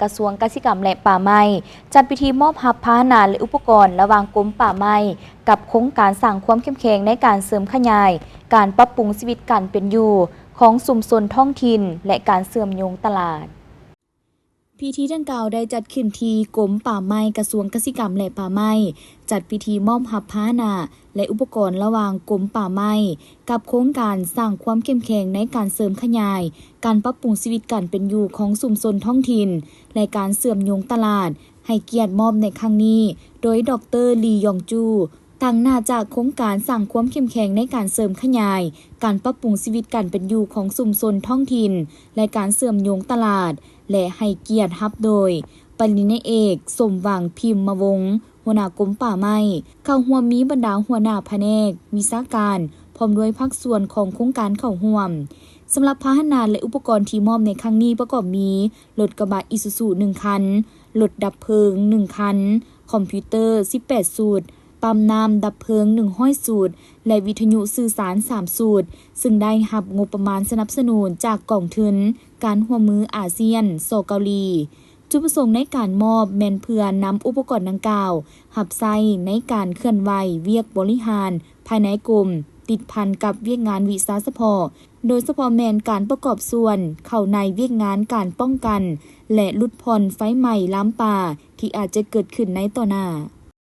ກະຊວງກະສິກຳ ແລະ ປ່າໄມ້ ຈັດພິທີມອບຮັບພາຫະນະ ແລະ ອຸປະກອນລະຫວ່າງກົມປ່າໄມ້ ກັບໂຄງການສ້າງຄວາມເຂັ້ມແຂງໃນການເສີມຂະຫຍາຍການປັບປຸງຊີວິດການເປັນຢູ່ຂອງຊຸມຊົນທ້ອງຖິ່ນ ແລະ ການເຊື່ອມໂຍງຕະຫຼາດ. ພິທີດັ່ງກ່າວໄດ້ຈັດຂຶ້ນທີ່ກົມປ່າໄມ້ ກະຊວງກະສິກຳ ແລະ ປ່າໄມ້ ຈັດພິທີມອບຮັບພາຫະນະ ແລະ ອຸປະກອນລະຫວ່າງກົມປ່າໄມ້ ກັບໂຄງການສ້າງຄວາມເຂັ້ມແຂງໃນການເສີມຂະຫຍາຍການປັບປຸງຊີວິດການເປັນຢູ່ຂອງຊຸມຊົນທ້ອງຖິ່ນ ແລະ ການເຊື່ອມໂຍງຕະຫຼາດ ໃຫ້ກຽດມອບໃນຄັ້ງນີ້ ໂດຍ ດອກເຕີ ລີ ຢອງຈູ ຕາງໜ້າຈາກໂຄງການສ້າງຄວາມເຂັ້ມແຂງໃນການເສີມຂະຫຍາຍການປັບປຸງຊີວິດການເປັນຢູ່ຂອງຊຸມຊົນທ້ອງຖິ່ນ ແລະ ການເຊື່ອມໂຍງຕະຫຼາດ ແລະ ໃຫ້ກຽດຮັບໂດຍ ປະລິນຍາເອກ ສົມຫວັງ ພິມມະວົງ ຫົວໜ້າກົມປ່າໄມ້ ເຂົ້າຮ່ວມມີບັນດາຫົວໜ້າພະແນກ, ວິຊາການ ພ້ອມດ້ວຍພາກສ່ວນຂອງໂຄງການເຂົ້າຮ່ວມ. ສຳລັບພາຫະນະ ແລະ ອຸປະກອນທີ່ມອບໃນຄັ້ງນີ້ປະກອບມີ ລົດກະບະອີຊູຊູໜຶ່ງຄັນ, ລົດດັບເພີງໜຶ່ງຄັນ, ຄອມພິວເຕີສິບແປດຊຸດ, ປ້ຳນ້ຳດັບເພີງໜຶ່ງຮ້ອຍຊຸດ ແລະ ວິທະຍຸສື່ສານສາມຊຸດ, ຊຶ່ງໄດ້ຮັບງົບປະມານສະໜັບສະໜູນຈາກກອງທຶນການຮ່ວມມືອາຊຽນ ສ ເກົາຫຼີ. ຈຸດປະສົງໃນການມອບແມ່ນເພື່ອນຳອຸປະກອນດັ່ງກ່າວຮັບໃຊ້ໃນການເຄື່ອນໄຫວວຽກບໍລິຫານພາຍໃນກົມ ຕິດພັນກັບວຽກງານວິຊາສະເພາະ, ໂດຍສະເພາະແມ່ນການປະກອບສ່ວນເຂົ້າໃນວຽກງານການປ້ອງກັນ ແລະ ຫຼຸດຜ່ອນໄຟໄໝ້ລາມປ່າທີ່ອາດຈະເກີດຂຶ້ນໃນຕໍ່ໜ້າ.